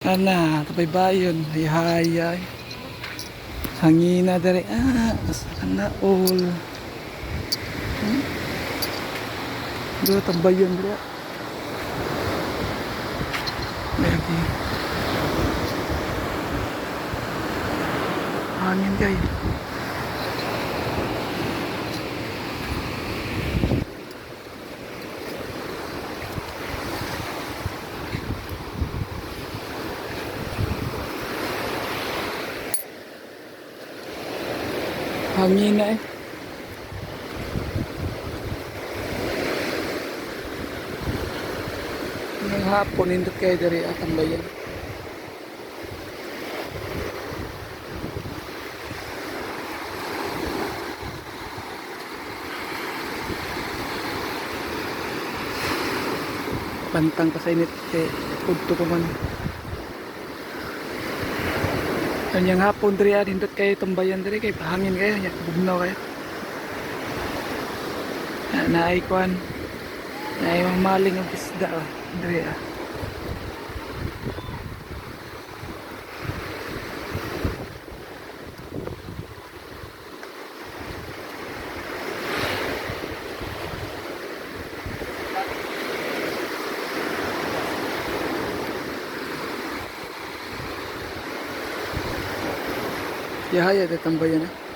Ana, tapay bayon, hayay. Hangina dere ah, sana all. Do tambayon dere. Lagi. Hangin kayo. Hangin na eh. Ngayong hapon, nindot kayo diri at tambayan. Pantang pa sa init kay udto pa man. Kanyang hapon diri ah, nindot kayo tambayan diri kay pahangin kayo, nya bugnaw kayo. Na naay kwan. Naay mga maling og isda ah, diri ah. Yahaya de tambayan eh.